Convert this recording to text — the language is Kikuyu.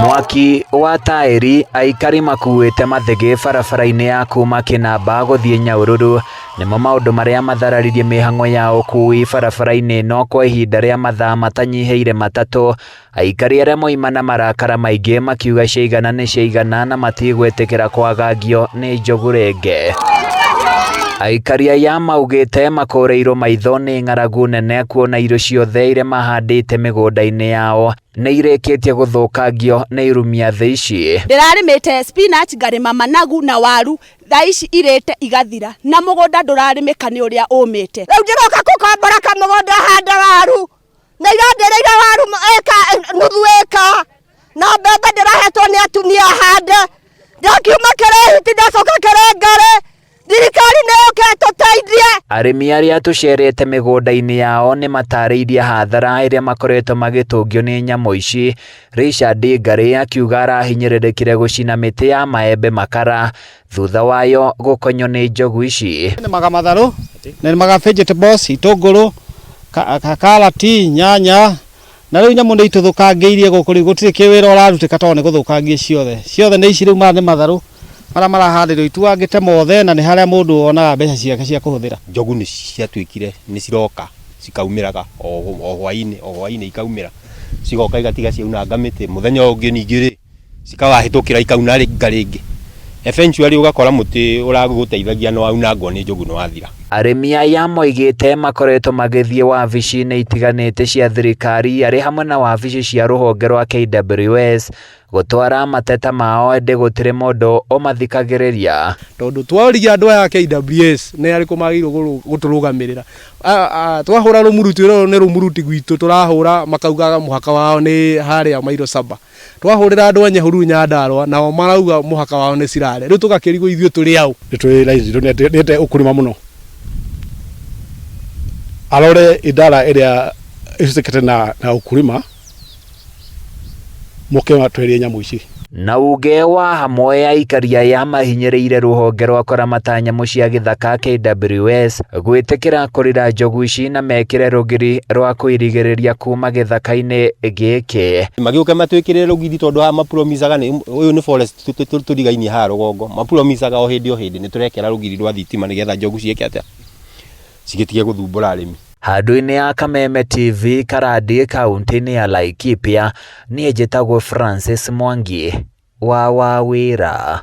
Mwaki wa taĩri aikari makuĩte mathĩgĩ barabara-inĩ ya kuma Kĩnamba gũthiĩ Nyahururu nĩmo maũndũ marĩa mathararirie mĩhang'o ya ũkui barabara-inĩ ĩno kwa ihinda rĩa mathaa matanyihĩire matatũ. Aikari arĩa moima na marakara maingĩ makiuga ciaigana nĩ ciaigana na matigwĩtĩkĩra kwagagio nĩ njogu rĩngĩ. Aikari aya maugĩte makũrĩirwo maitho nĩ ng'aragu nene kuona irio ciothe iria mahandĩte mĩgũnda-inĩ yao nĩ irĩkĩtie gũthũkangio nĩ irumia thĩ ici. Ndĩrarĩmĩte spinach, ngarĩma managu na waru, thaa ici irĩte igathira na mũgũnda ndũrarĩmĩka nĩ ũrĩa ũmĩte. Rĩu ndĩroka kũkombora kamũgũnda hande waru na irandĩrĩire waru ĩka nuthu ĩka na mbembe ndĩrahetwo nĩ atumia hande, ndakiuma kĩrĩ hiti ndacoka kĩrĩ ngarĩ. Thirikari nĩ yũke ĩtũteithie. Arĩmi arĩa tũcerete mĩgũnda-inĩ yao nĩ matarĩirie hathara ĩrĩa makoretwo magĩtũngio nĩ nyamũ ici. Richard Ngarĩ akiuga arahinyĩrĩrĩkire gũcina mĩtĩ ya maembe makara thutha wayo gũkonywo nĩ njogu ici. Nĩmaga matharũ, nĩmaga vegetables, itũngũrũ, karati, nyanya, na rĩu nyamũ nĩ itũthũkangĩirie gũkũ rĩu gũtirĩ kĩwĩra ũrarutĩka tondũ nĩ gũthũkangie ciothe. Ciothe nĩ ici rĩu maya nĩ matharũ marĩa marahandĩrwo ituangĩte mothe na nĩ harĩa mũndũ onaga mbeca ciake cia kũhũthĩra. Njogu nĩ ciatuĩkire nĩ ciroka cikaumĩraga o hwainĩ o hwainĩ ikaumĩra cigoka igatiga ciaunanga mĩtĩ mũthenya ũyũ ũngĩ ningĩ rĩ cikawahĩtũkĩra ikauna rĩngĩ eventually ũgakora mũtĩ ũragũteithagia nĩ waunangwo nĩ njogu nĩ wathira. Arĩmi aya moigĩte makoretwo magĩthiĩ wabici-inĩ itiganĩte cia thirikari arĩ hamwe na wabici cia rũhonge rwa KWS gũtwara mateta mao ĩndĩ gũtirĩ mũndũ ũmathikagĩrĩria. Tondũ tworigia andũ aya KWS nĩ arĩkũ magĩrĩirwo gũtũrũgamĩrĩra, twahũra rũmuruti rũrũ nĩ rũmuruti gwitũ tũrahũra makaugaga mũhaka wao nĩ harĩa mairo saba, twahũrĩra andũ a Nyahururu Nyandarua nao marauga mũhaka wao nĩ Sirare, rĩu tũgakĩrigwo ithuĩ tũrĩ aũ. Nĩ tũrĩ rais witũ nĩendete ũkũrĩma mũno, arore idara ĩrĩa ĩhusĩkĩte na ũkũrĩma moke matwerie nyamũ ici. Na uge wa hamwe aikari aya mahinyĩrĩire rũhonge rwa kũramata nyamũ cia gĩthaka KWS gwĩtĩkĩra kũrira njogu ici na mekĩre rũgiri rwa kũirigĩrĩria kuma gĩthaka-inĩ gĩkĩ. Magĩũke matwĩkĩrĩre rũgiri tondũ haha mapromisaga nĩ ũyũ nĩ forest tũrigainie haha rũgongo, mapromisaga o hĩndĩ o hĩndĩ nĩ tũrekĩra rũgiri rwa thitima nĩgetha njogu ciĩke atĩa, cigĩtige gũthumbũra arĩmi. Handũ-inĩ ya Kameme TV Karandi kaunti-inĩ ya Laikipia, niĩ njĩtagwo Francis Mwangi wa Wawĩra.